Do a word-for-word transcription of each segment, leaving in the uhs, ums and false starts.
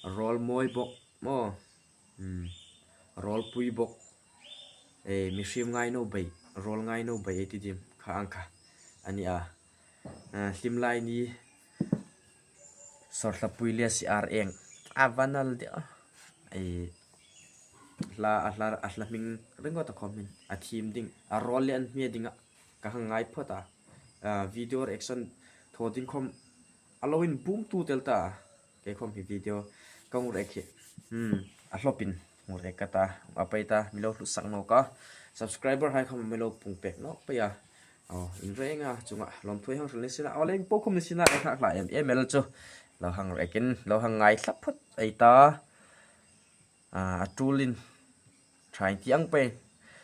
Rawl mawi bawk maw. Hmm. Rawl pui bawk. E, mihriem ngai naw bei, rawl ngai naw bei ei ti dim kha ang kha a ni a. A, hlim lai ni Sawrthlapui le Siar Eng. A va nal de. Ei, hla, a hla, a hla hming ringawt a khawm hin a thiem ding, a rawl le an hmia dinga ka hang ngai phawt a. A, video reaction thaw ding khawm a lo inbum tu tel ta. Kei khawm hi video ka hung react hi, hmm, a hlawpin hung react ka ta, a pei ta, mi lo hlusak nawk a. Subscriber hai khawm mi lo pung pek nawk pei a. Aw, in renga chunga lawmthu ei hang hril ni sien a, aw leng po khawm ni sien a, ei hak hla em em el chu lo hang react in, lo hang ngai thlap phawt ei ta. A, a tulin thain ti ang pei,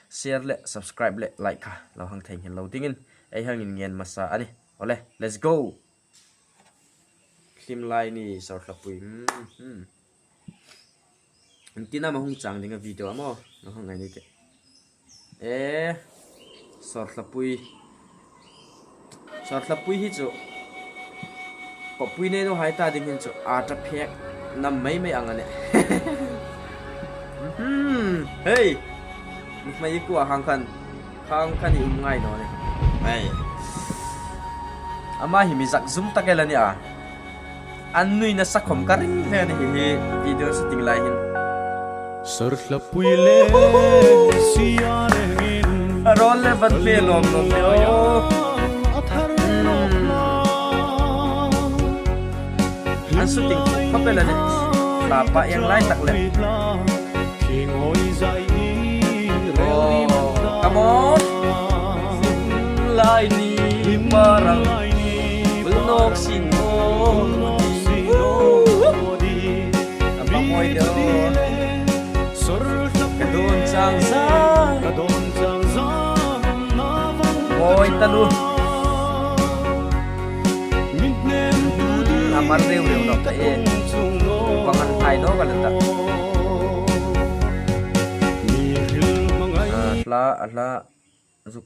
share le subscribe le like kha lo hang thei nghin lo dingin ei hang inngen hmasa a nih. Awle, let's go. Hlim lai ni Sawrthlapui. Hmm, hmm. An tina ma hung chang ding a video a maw? Lo hang ngai ni te. E, Sawrthlapui. Sawrthlapui hi chu, pawpui nei naw hai ta ding hin chu a ta phek nam mei mei ang a nih. Hmm, hei. Nuhmei kuo hang khan, hang khan i um ngai naw ni. Hei. Ama hi mi zak zum tak el a ni a. An nuina sa khawm ka ring hle a nih hi, hi video shooting lai hin. Sawrthlapui le Siar Engin a rawl le van pe lawm lawm le aw. A thar nawk la. An shooting khawp el a nih. Thlapa eng lai tak le. Khi ngoi zai ni rel ni. Oh, come on. Lai ni parang. Bul nawk sin. Ka mawi deu. Ka dawn chang zang. Mawi taluo. A mar reu reu nawk ta e. Bang an thai nawk a la ta. A hla, a hla zuk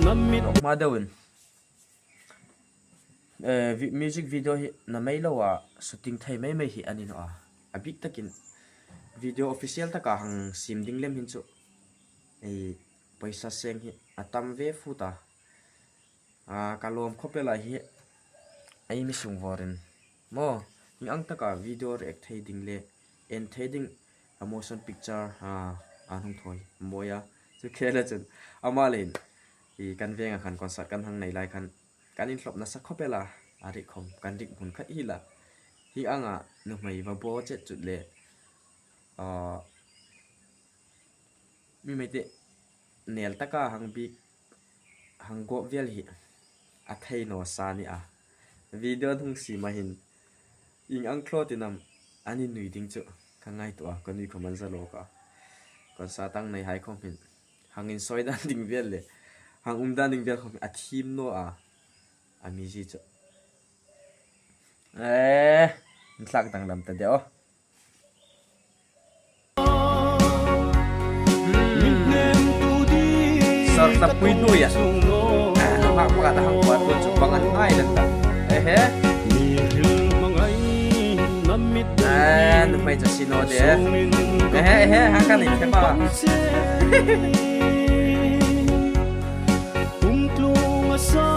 nawk hma deuin. Eh, vi-, music video hi nuhmei lo a shooting thei mei mei hi a ni naw a. A bik takin video official taka hang siem ding lem hin chu, ei, pawisa seng hi a tam ve fut a. A, ka lawm khawp el a hi, ei mi sung vorin maw, hieng ang taka video react thei ding le en thei ding a motion picture, a, a hung thaw hi mawi a. Chu khela chun ama leiin, i, kan venga khan concert kan hang nei lai khan kan inhlawp nasa khawp el a, a rik khawm kan rik hmun khat hi la. Hieng anga nuhmei va bo chet chut le, a, mi mei te nel taka hang bik, hang gawp vel hi a thei naw sa ni a. Video hung siem a hin, ieng ang thlawtin am an innui ding chu ka ngaituo a, ka nui khawm an za lawk a. Concert ang nei hai khawm hin hang insawi dan ding vel le hang um dan ding vel khawm a thiem naw a, a mi zie chu. Eh, inthlak danglam ta de aw. Hmm. Sawrthlapui hnuoia. Ah, hak pakhat a hang kuat tu chu bang an ngai dan ta. Ehe. Ah, nuhmei chu si naw de. Ehe, ehe, hang kan inthep a. Kum tlung a sa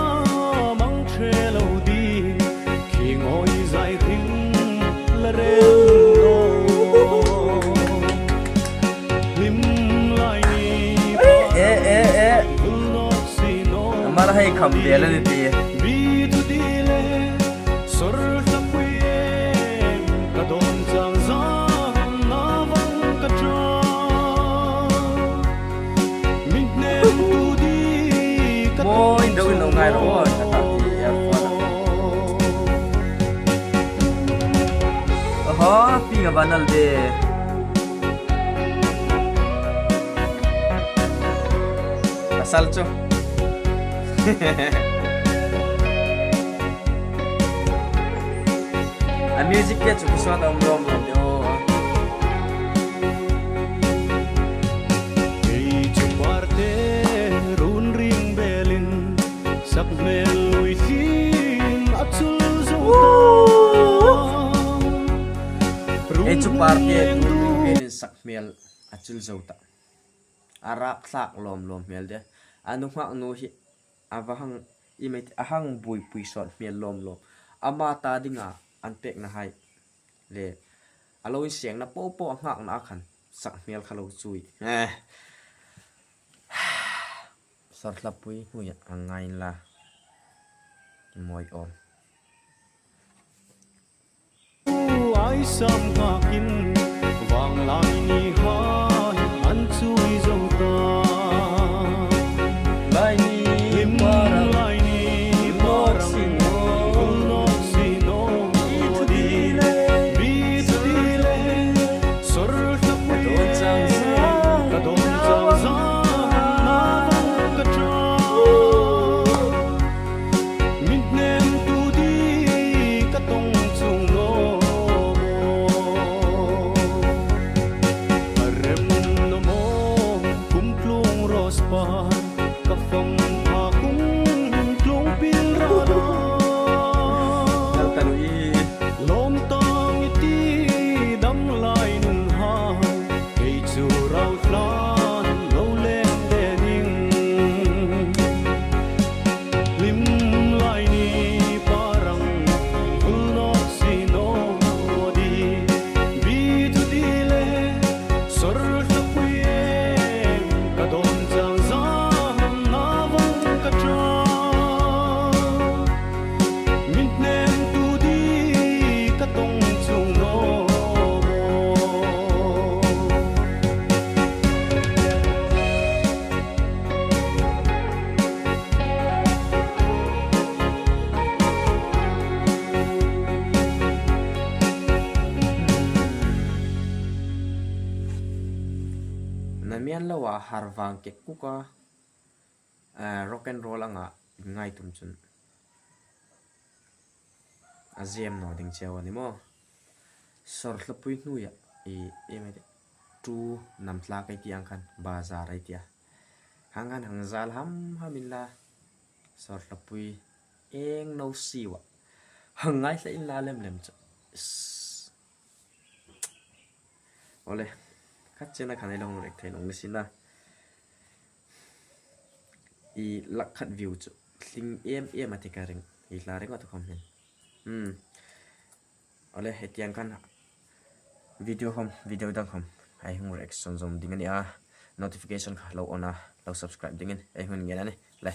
mang ṭhe lo di, khi ngoi zai hring la rel lo. Hlim lai ni. E, e, e. Bul nawk si naw. A mar hai kham vel a ni ti. Bi tu di le. Sawrthlapui em, ka dawn chang zan na vang ka ṭha. Mit nem tu di ka mawi deuin lo ngai rawh, ka ta ti a fana. Oho, pi nga banal de. Pasal chu. A music te chu kisawt a um lawm lawm de aw. Kei chu parte run ring belin sak hmel lui thin a chul zo ta. Parte tu ring pen in sak hmel a chul zo ta. A rak thlak lawm lawm hmel de. A nunghak nu hi a va hang, i met a hang buoipui sawt hmel lawm lawm. Ama ta dinga an pekna hai le a lo insengna po po a nghakna a khan sak hmel kha lo chui. Eh. Sawrtlapui hnuoia a ngai la. Mawi awm. Ai sam ngakin vanglai ni hai an chui zo ta. Lai ni hlim parang, lai ni parang, kul nawk si naw ding. Bit dile, Sawrtlapui, ka dawn chang zan, ka dawn chang zan, na vang ka ṭha. Mit hnem tu di ka tawng chung lo. A rem naw maw, kum tlung rose pa, ka fang pha kum tlung pil ra ra. Dal ta nu i. Lawm tang i ti dam lai nun hai, kei chu rau tlan lo lem de ning. Hlim lai ni parang, kul nawk si naw ding. Bit dile, Sawrtlapui, ka dawn chang zan, na vang ka ṭha. Mit hnem tu di ka tawng chung lo. Na mian lo a har vang kek kuka, eh, rock and roll anga ngai tum chun a zem naw ding cheu a ni maw. Sawrtlapui hnuoia i, i mai te, tu nam thlak ei ti ang khan, bazar ei tia. Hang khan hang zal ham ham inla, Sawrtlapui eng no siwa hang ngai hle inla lem lem chu. Is. Ole, khat chena khan ei lo hung react thei nung ni sina. I lakh khat view chu tling em em a ti ka ring. I hla ring a tu khom hin. Hmm. Ole, hetiang khan video khom, video dang khom ei hung reaction zawm ding a nia. Notification kha lo on a, lo subscribe dingin ei hung ngen a nih. Le.